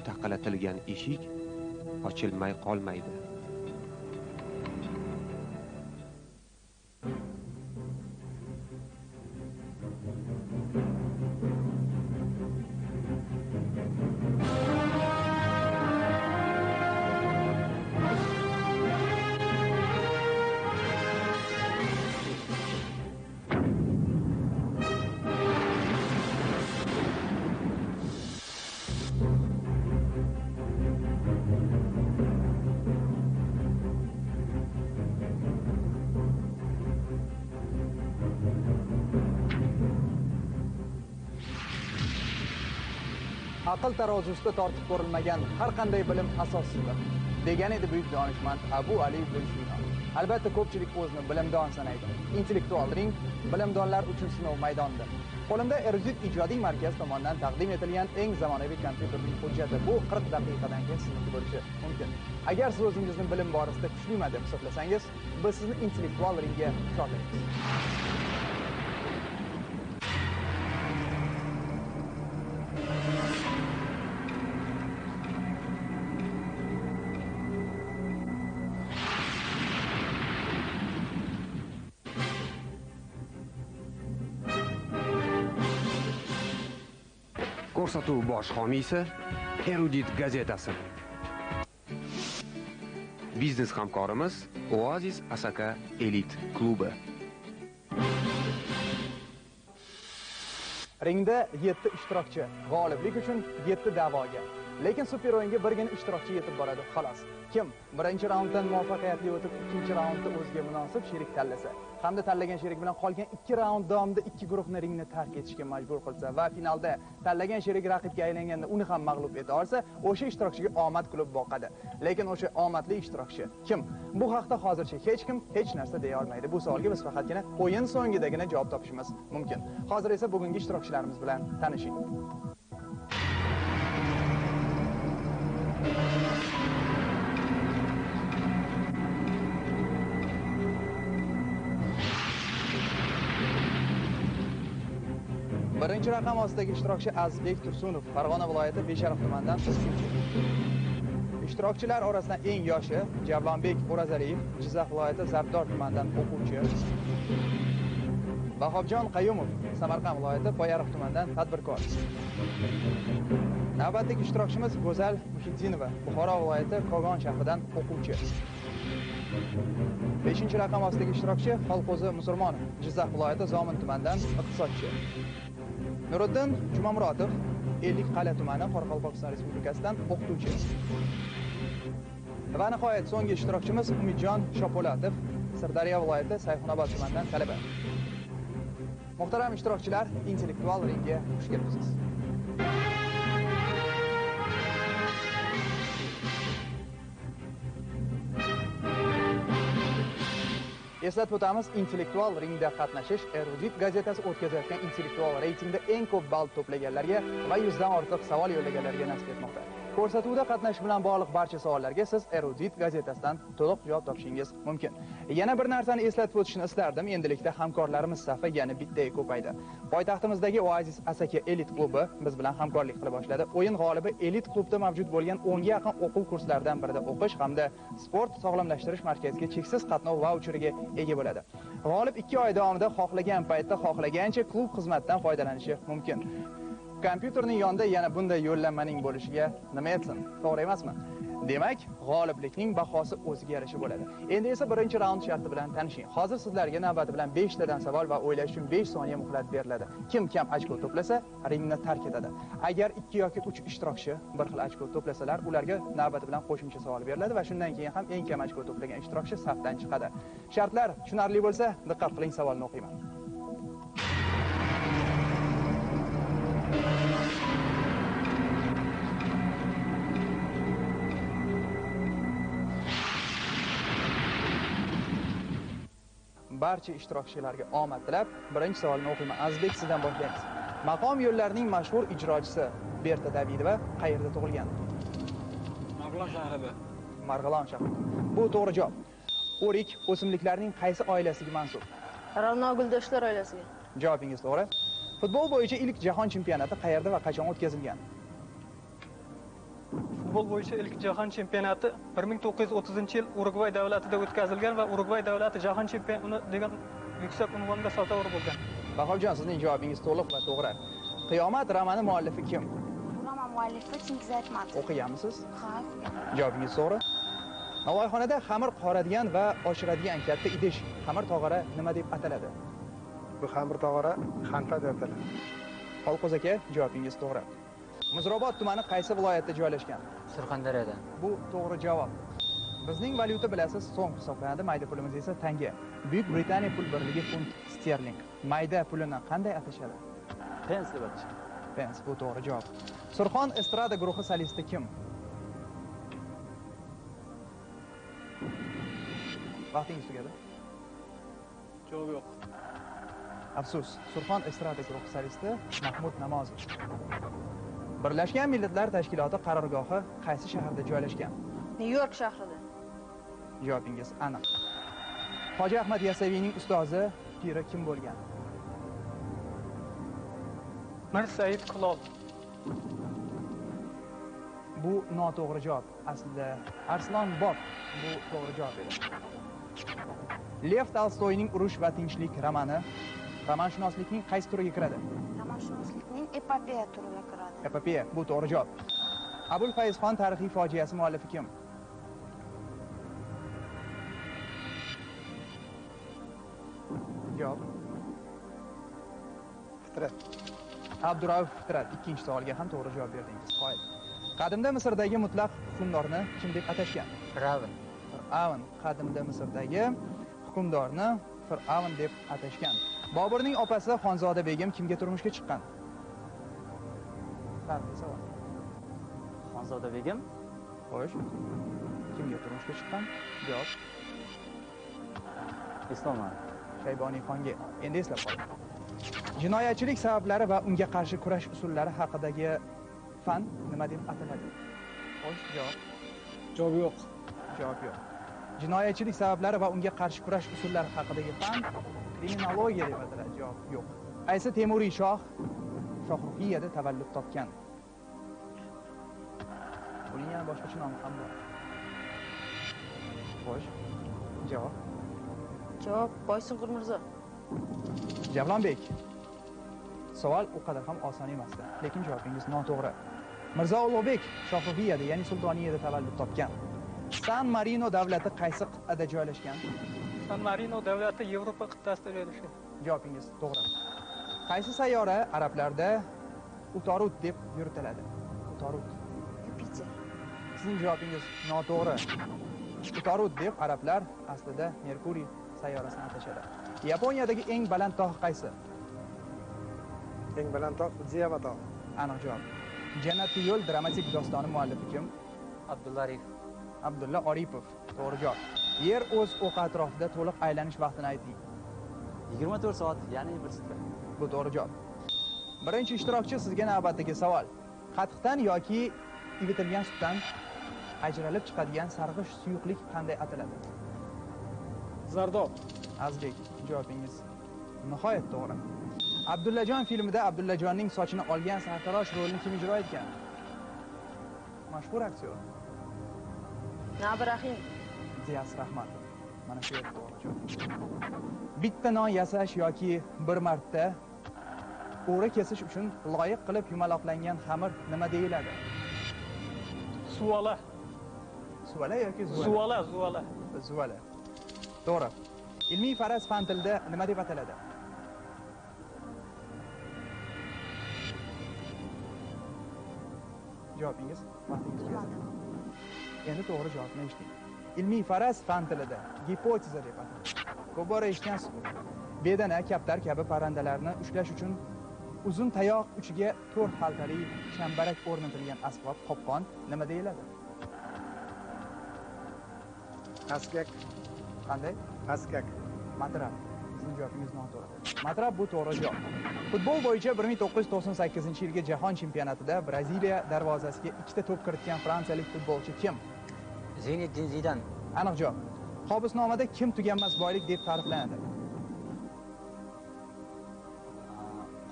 Taqillatilgan eshik ochilmay qolmaydi. Aql tarozusida tortib ko'rilmagan har qanday bilim asossizdir, degan edi buyuk donishmand Abu Ali ibn Sino. Albatta ko'pchilik o'zini bilimdon sanaydi. Intellektual ring bilimdonlar uchun sinov maydonidir. Qo'limda Erudit ijodiy markaz tomonidan taqdim etilgan eng zamonaviy kompyuterning hujjati. Bu 40 daqiqadan keyin sizniki bo'lishi mumkin. Agar siz o'zingizni bilim borasida kuchliman deb hisoblasangiz, biz sizni intellektual ringga chorlaymiz. Ko'rsatuv bosh homiysi Erudit gazetasi. Biznes hamkorimiz Oasis Asaka Elit klubi. Ringda 7 ishtirokchi, g'oliblik uchun 7 da'voga. Lekin super o'yinga birgina ishtirokchi yetib boradi, xolos. Kim birinchi raunddan muvaffaqiyatli o'tib, ikkinchi raundda o'ziga munosib sherik tanlasa hamda tanlagan sherik bilan qolgan 2 raund davomida 2 guruhni ringni tark etishga majbur qilsa va finalda tanlagan sherik raqibga aylanganda uni ham mag'lub eta olsa, o'sha ishtirokchiga omad kulib boqadi. Lekin o'sha omadli ishtirokchi kim? Bu haqda hozircha hech kim hech narsa deya olmaydi. Bu savolga biz faqatgina o'yin so'ngidagina javob topishimiz mumkin. Hozir esa bugungi ishtirokchilarimiz bilan tanishing. Birinchi raqam ostidagi ishtirokchi Azizbek Tursunov, Farg'ona viloyati Beshariq tumanidan o'quvchi. Ishtirokchilar orasidan eng yoshi Javlonbek O'razaliyev, Jizzax viloyati Zarbdor tumanidan o'quvchi. Vahobjon Qayumov, Samarqand viloyati Poyariq tumanidan tadbirkor. Navbatdagi ishtirokchimiz Go'zal Muhiddinova, Buxoro viloyati Kogon shahridan o'quvchi. 5-raqam ostidagi ishtirokchi Xolqo'zi Musulmonov, Jizzax viloyati Zomin tumanidan iqtisodchi. Nuriddin Jumamurotov, Ellikqal'a tumani, Qoraqalpog'iston Respublikasidan o'qituvchi. Va nihoyat so'nggi ishtirokchimiz Umidjon Shopo'latov, Sirdaryo viloyati Sayxunobod tumanidan talaba. Muhtaram ishtirokchilar, intellektual ringga xush kelibsiz. Eslatib o'tamiz, intellektual ringda qatnashish Erudit gazetasi o'tkazayotgan intellektual reytingda eng ko'p ball to'plaganlarga va 100 dan ortiq savol yo'llaganlarga nasib etmoqda. Ko'rsatuvda qatnashish bilan bog'liq barcha savollarga siz Erudit gazetasidan to'liq javob topishingiz mumkin. Yana bir narsani eslatib o'tishni istardim. Endilikda hamkorlarimiz safi yana bittaga ko'paydi. Poytaxtimizdagi Oasis Asaka Elit klubi biz bilan hamkorlik qila boshladi. O'yin g'olibi Elit klubda mavjud bo'lgan 10 ga yaqin o'quv kurslaridan birida o'qish hamda sport sog'lomlashtirish markaziga cheksiz qatnov vaucheriga ega bo'ladi. G'olib 2 oy davomida xohlagan paytda xohlagancha klub xizmatidan foydalanishi mumkin. Kompyuterning yonida yana bunday yo'llanmaning bo'lishiga nima yetsin? To'g'ri emasmi? Demak, g'oliblikning bahosi o'ziga yarasha bo'ladi. Endi esa birinchi raund sharti bilan tanishing. Hozir sizlarga navbati bilan 5 tadan savol va o'ylash uchun 5 soniya muhlat beriladi. Kim kam ochko to'plasa, ringni tark etadi. Agar 2 yoki 3 ishtirokchi bir xil ochko to'plasalar, ularga navbati bilan qo'shimcha savol beriladi va shundan keyin ham eng kam ochko to'plagan ishtirokchi safdan chiqadi. Shartlar tushunarli bo'lsa, diqqat qiling, savolni o'qiyman. Barcha ishtirokchilarga omad tilab, birinchi savolni o'qiyman. Azizbek, sizdan boshlaymiz. Maqom yo'llarining mashhur ijrochisi Berta Davidova qayerda tug'ilgan? Marg'ilon shahrida. Marg'ilon shahrida. Bu to'g'ri javob. O'rik o'simliklarning qaysi oilasiga mansub? Ra'no guldoshlar oilasiga. Javobingiz to'g'ri. Futbol bo'yicha ilk jahon chempionati qayerda va qachon o'tkazilgan? Futbol bo'yicha ilk jahon chempionati 1930-yil Urugvay davlatida o'tkazilgan va Urugvay davlati jahon chempioni degan yuksak unvonga sazovor bo'lgan. Bahobjon, sizning javobingiz to'liq va to'g'ri. Qiyomat romani muallifi kim? Roman muallifi Chingiz Aytmatov. O'qiganmisiz? Ha, o'qiganman. Javobingiz to'g'ri. Novvoyxonada xamir qoradigan va oshiradigan katta idish xamir tog'ora nima deb ataladi? Bu xamir tog'ora xanfa deb ataladi. Xolqo'z aka, javobingiz to'g'ri. Muzrobod tumani qaysi viloyatda joylashgan? Surxondaryoda. Bu to'g'ri javob. Bizning valyuta bilasiz so'm hisoblanadi, mayda pulimiz esa tanga. Buyuk Britaniya pul birligi funt sterling. Mayda pulini qanday atashadi? Pens deb atashadi. Pens, bu to'g'ri javob. Surxon estrada guruhi solisti kim? Vaqtingiz tugadi. Javob yo'q. Afsus, Surxon estrada guruhi solisti Mahmud Namozov. Birlashgan Millatlar Tashkiloti qarorgohi qaysi shaharda joylashgan? Nyu-York shahrida. Javobingiz aniq. Hoji Ahmad Yasaviyning ustozi piri kim bo'lgan? Mir Said Kulol. Bu noto'g'ri javob. Aslida Arslon Bob bu to'g'ri javob edi. Lev Tolstoyning Urush va tinchlik romani romanshunoslikning qaysi turiga kiradi? Romanshunoslikning epopeya turiga kiradi. Epopeya, bu to'g'ri javob. Abul Fayzxon tarixiy fojiasi muallifi kim? Javob. Fitrat. Abdurauf Fitrat. Ikkinchi savolga ham to'g'ri javob berdingiz. Qoyil. Qadimda Misrdagi mutlaq hukmdorni kim deb atashgan? Fir'avn. Fir'avn. Qadimda Misrdagi hukmdorni Fir'avn deb atashgan. Boburning opasi Xonzoda begim kimga turmushga chiqqan? Tarixiy savol. Xonzoda begim? Xo'sh. Kimga turmushga chiqqan? Javob. Eslolmadim. Shayboniy xonga. Endi eslab qoling. Jinoyatchilik sabablari va unga qarshi kurash usullari haqidagi fan nima deb ataladi? Xo'sh, javob. Javob yo'q. Javob yo'q. Jinoyatchilik sabablari va unga qarshi kurash usullari haqidagi fan kriminologiya deb ataladi. Javob yo'q. Qaysi Temuriy shoh Shohruxiyada tavallud topgan? Buning yana boshqacha nomi ham bor. Xo'sh, javob. Javob Boysunqur Mirzo. Javlonbek. Savol u qadar ham oson emasdi, lekin javobingiz noto'g'ri. Mirzo Ulug'bek Shohruxiyada, ya'ni Sultoniyada tavallud topgan. San Marino davlati qaysi qit'ada joylashgan? San Marino davlati Yevropa qit'asida joylashgan. Javobingiz to'g'ri. Qaysi sayyora arablarda Utorut deb yuritiladi? Utorut. Yupiter. Sizning javobingiz noto'g'ri. Utorut deb arablar aslida Merkuriy sayyorasini atashadi. Yaponiyadagi eng baland tog' qaysi? Eng baland tog' Fujiyama tog'i. Aniq javob. Jannatli yo'l dramatik dostoni muallifi kim? Abdulla Aripov. Abdulla Oripov. To'g'ri javob. Yer o'z o'qi atrofida to'liq aylanish vaqtini ayting. 24 soat, ya'ni 1 sutka. Bu to'g'ri javob. Birinchi ishtirokchi, sizga navbatdagi savol. Qatiqdan yoki ivitilgan sutdan ajralib chiqadigan sarg'ish suyuqlik qanday ataladi? Zardob. Azizbek, javobingiz nihoyat to'g'ri. Abdullajon filmida Abdullajonning sochini olgan sartarosh rolini kim ijro etgan? Mashhur aktyor. Nabi Rahim. Ziyas Rahmatov. Mana shu yerda to'g'ri javob. Bitta non yasash yoki bir marta o'ra kesish uchun loyiq qilib yumaloqlangan xamir nima deyiladi? Suvala. Suvala yoki zuvala? Zuvala, zuvala. Zuvala. To'g'ri. Ilmiy faraz fan tilida nima deb ataladi? Javobingiz, vaqtingiz tugadi. Endi to'g'ri javobni eshiting. Ilmiy faraz fan tilida gipoteza deb ataladi. Ko'p bora eshitgansiz. Bedana, kaptar kabi parrandalarni ushlash uchun uzun tayoq uchiga 4 xaltali chambarak o'rnatilgan asbob qopqon nima deyiladi? Askak. Qanday? Askak. Matrab. Sizning javobingiz noto'g'ri. Matrab bu to'g'ri javob. Futbol bo'yicha 1998-yilgi jahon chempionatida Braziliya darvozasiga 2 ta to'p kiritgan fransiyalik futbolchi kim? Zinedin Zidan. Aniq javob. Qobusnomada kim tuganmas boylik deb ta'riflanadi?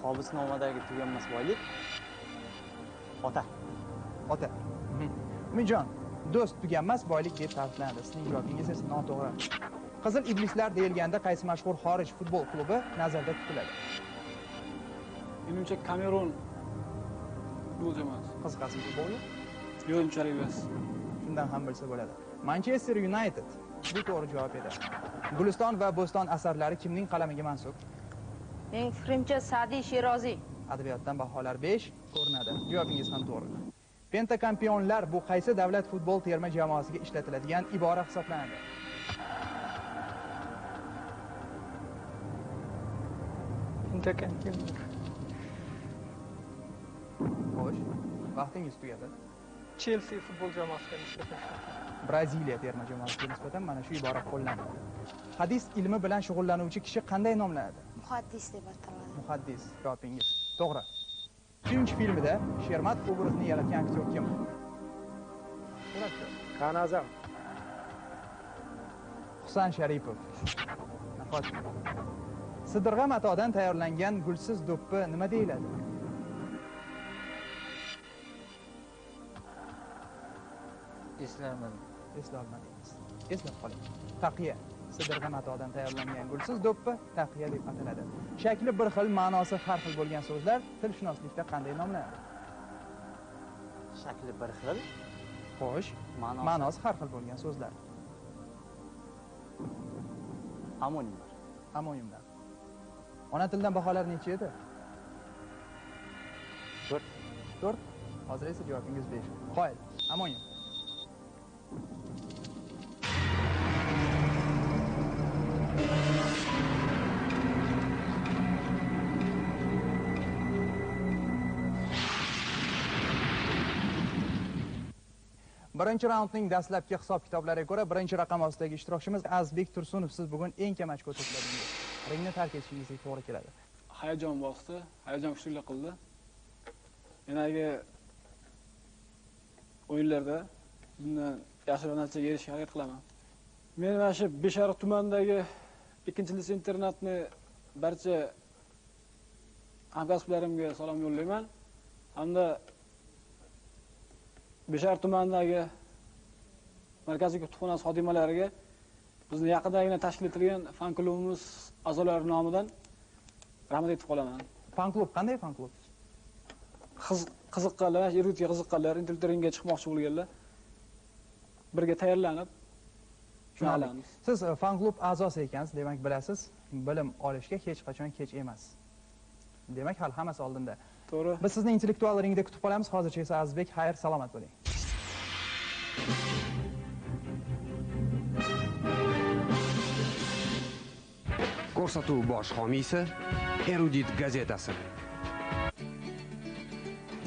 Qobusnomadagi tuganmas boylik ota. Ota. Umidjon, do'st tuganmas boylik deb ta'riflanadi. Sizning javobingiz esa noto'g'ri. Qizil iblislar deyilganda qaysi mashhur xorij futbol klubi nazarda tutiladi? Menimcha Kamerun futbol jamoasi. Qiziqasiz futbolga? Yo'q, unchalik emas. Shundan ham bilsa bo'ladi. Manchester United bu to'g'ri javob edi. Guliston va Bo'ston asarlari kimning qalamiga mansub? Mening fikrimcha Sa'diy Sheroziy. Adabiyotdan baholar 5 ko'rinadi. Javobingiz ham to'g'ri. Pentakampionlar bu qaysi davlat futbol terma jamoasiga ishlatiladigan ibora hisoblanadi? Pentakampionlar. Xo'sh, vaqtingiz tugadi. Chelsea futbol jamoasiga nisbatan. Braziliya terma jamoasiga nisbatan mana shu ibora qo'llaniladi. Hadis ilmi bilan shug'ullanuvchi kishi qanday nomlanadi? Muhaddis deb ataladi. Muhaddis, javobingiz to'g'ri. Suyunch filmida Shermat obrazini yaratgan aktyor kim? Qanazam. Husan Sharipov. Nahot. Sidirg'a matodan tayyorlangan gulsiz do'ppi nima deyiladi? Eslolmadim. Eslolmadingiz. Eslab qoling. Taqiya. Sidirg'a matodan tayyorlangan gulsiz do'ppi taqiya deb ataladi. Shakli bir xil, ma'nosi har xil bo'lgan so'zlar tilshunoslikda qanday nomlanadi? Shakli bir xil, xo'sh, ma'nosi har xil bo'lgan so'zlar. Amonimlar. Amonimlar. Ona tilidan baholar necha edi? 4. 4. Hozir esa javobingiz 5. Qoyil. Amonim. Birinchi raundning dastlabki hisob-kitoblariga ko'ra birinchi raqam ostidagi ishtirokchimiz Azizbek Tursunov, siz bugun eng kam ochko to'pladingiz. Ringni tark etishingizga to'g'ri keladi. Hayajon bosdi, hayajon kuchlilik qildi. Yanagi o'yinlarda bundan yaxshiroq natijaga erishishga harakat qilaman. Men mana shu Beshariq tumanidagi 2-litsey internatni barcha hamkasblarimga salom yo'llayman. Hamda Beshariq tumanidagi markaziy kutubxonasi xodimalariga bizni yaqindagina tashkil etilgan fan klubimiz a'zolari nomidan rahmat aytib qolaman. Fan klub qanday fan klub? Qiziqqanlar, eruditga qiziqqanlar, intellektual ringga chiqmoqchi bo'lganlar birga tayyorlanib shug'ullanamiz. Siz fan klub a'zosi ekansiz, demak bilasiz, bilim olishga hech qachon kech emas. Demak, hali hammasi oldinda. To'g'ri. Biz sizni intellektual ringda kutib qolamiz. Hozircha esa Azizbek, xayr, salomat bo'ling. Ko'rsatuv bosh homiysi Erudit gazetasi.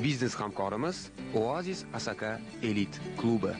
Biznes hamkorimiz Oasis Asaka Elit klubi.